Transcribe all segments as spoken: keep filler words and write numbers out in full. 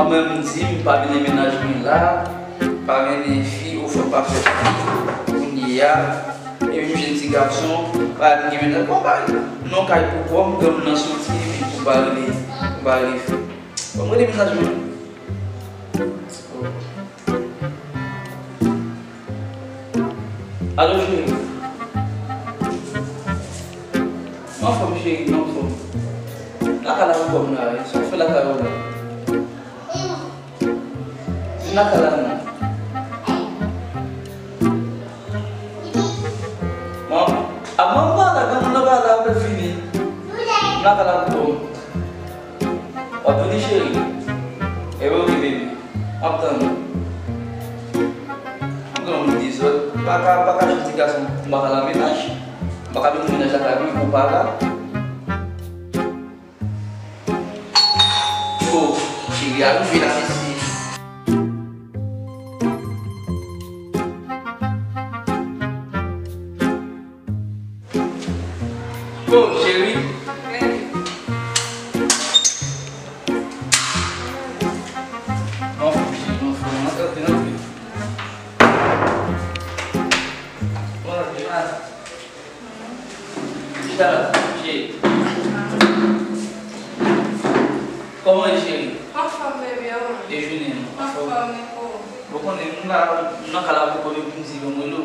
Manman m di m pa mennen mennaj mwen la, pa mennen fi ou fò pa fè fi. Kounye a, epi m jwenn ti gason, pa vin gen mennaj. Bon, bay non kay pou kò m, granmoun nan soti, epi pou ba rele, pou ba rele fi. Bon, m rele mennaj mwen. Alo, cheri. M anfòm, cheri, m anfòm. Lakay la pou kò m la, wi. Sa w fè lakay ou la? Vin lakay la non. Manman, a manman pa la, granmoun nan pa la, apèl fini. Vin lakay la pou kò m. W ap vini, cheri? Ebyen, oke, baby. M ap tann ou. Granmoun dezòd. M pa ka, m pa ka jwenn ti gason. M pa ka nan mennaj. M pa ka vin nan mennaj lakay mwen, ou pa la. Oh, cheri a rive la, mesye. Oh, cheri. Anfòm, cheri, anfòm. Antre, antre, antre. Bon, cheri. Chita la, cheri. Kòman w ye, cheri? Anfòm, bebe, ou menm? E jounen an? Anfòm, Niko. Bon, konnen, m la, m nan kay la pou kò m, epi m di, bon, m rele w.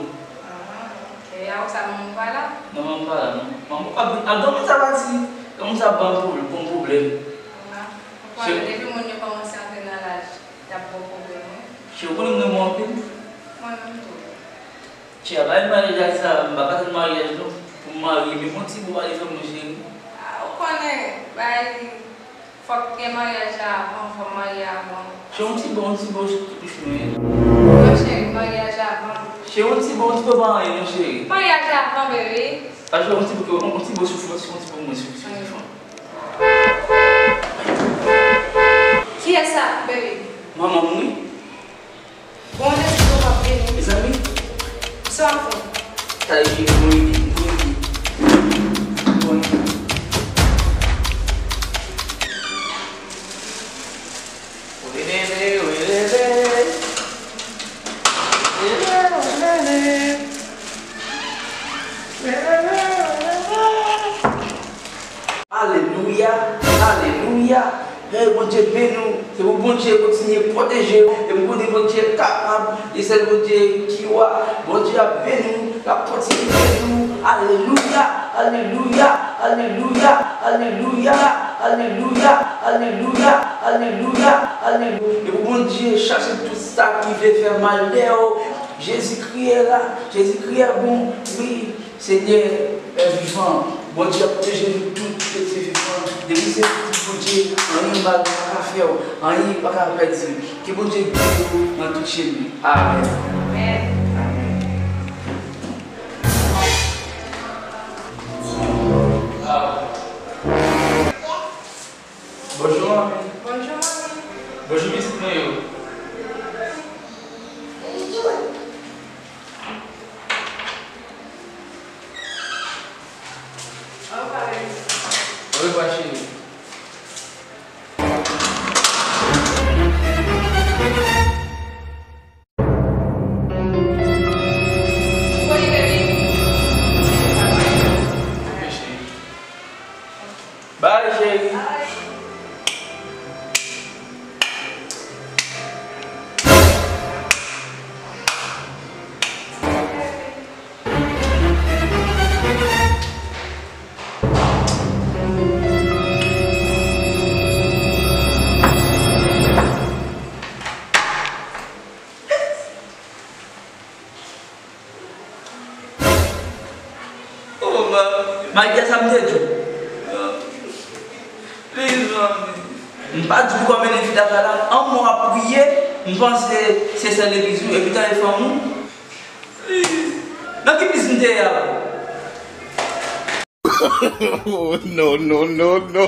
Ah, ok. A ou sa, manman w pa la? Non, manman m pa la, non. Manman, a, a, granmoun sa pati. Granmoun sa ban m pwob-, ban m pwoblèm. Ah, ou konnen, depi moun yo kòmanse antre nan laj, y ap ba w pwoblèm, wi. Cheri, ou konnen m renmen w anpil? Mwen menm tou. Cheri, a bay maryaj la sa, m pa ka tann maryaj non, pou m marye, men yon ti bout pale fè m non, cheri. Ah, ou konnen, bay, fòk gen maryaj la avan, fòk marye avan. Cheri, yon ti bout, yon ti bout, tout bouch mwen. Non, cheri, maryaj avan. Cheri, yon ti bout, yon ti bout pa anyen non, cheri. Maryaj avan, bebe. Ah, cheri, yon ti bout, yon, yon ti bout soufrans, yon ti bout mwen soufri, soufri. Kiyès sa, bebe? Manman m, wi. Bon, lèspri w ap vini. Mezanmi. Sa w ap fè? Sa e mouri, mouri. Mouri. Welele, welele. Welele, welele. Welele, welele. Alelouya, alelouya. Hey, Bondye beni w. Se pou Bondye kontinye pwoteje w. E m konnen Bondye kapab. Li sèl Bondye ki wa. Bondye ap beni w. L ap kontinye beni w. Alelouya, alelouya, alelouya, alelouya, alelouya, alelouya, alelouya, alelouya. E pou Bondye chache tout sa ki vle fè mal dèyè w. Jezikri la, Jezikri bon, wi. Senyè, Pè vivan, Bondye ap pwoteje nou tout, pitit vivan. Depi se pitit Bondye, anyen mal pa ka fè w, anyen pa ka pèdi w. Ke Bondye beni w nan tout chemen. Amèn. Amèn. Amèn. Bonjou, manmi. Bonjou, manmi. Bonjou, pitit mwen yo. Orevwa, bebe. Orevwa, cheri. Bye, cheri. Oh, manmi. Malgre sa, m te di w. Please, manmi. M pa di w pou w mennen fi lakay la. An mwen ap priye, m panse se sè legliz ou, epi tande fanmi w. Please. Nan ki biznis m te ye a? No, no, no, no.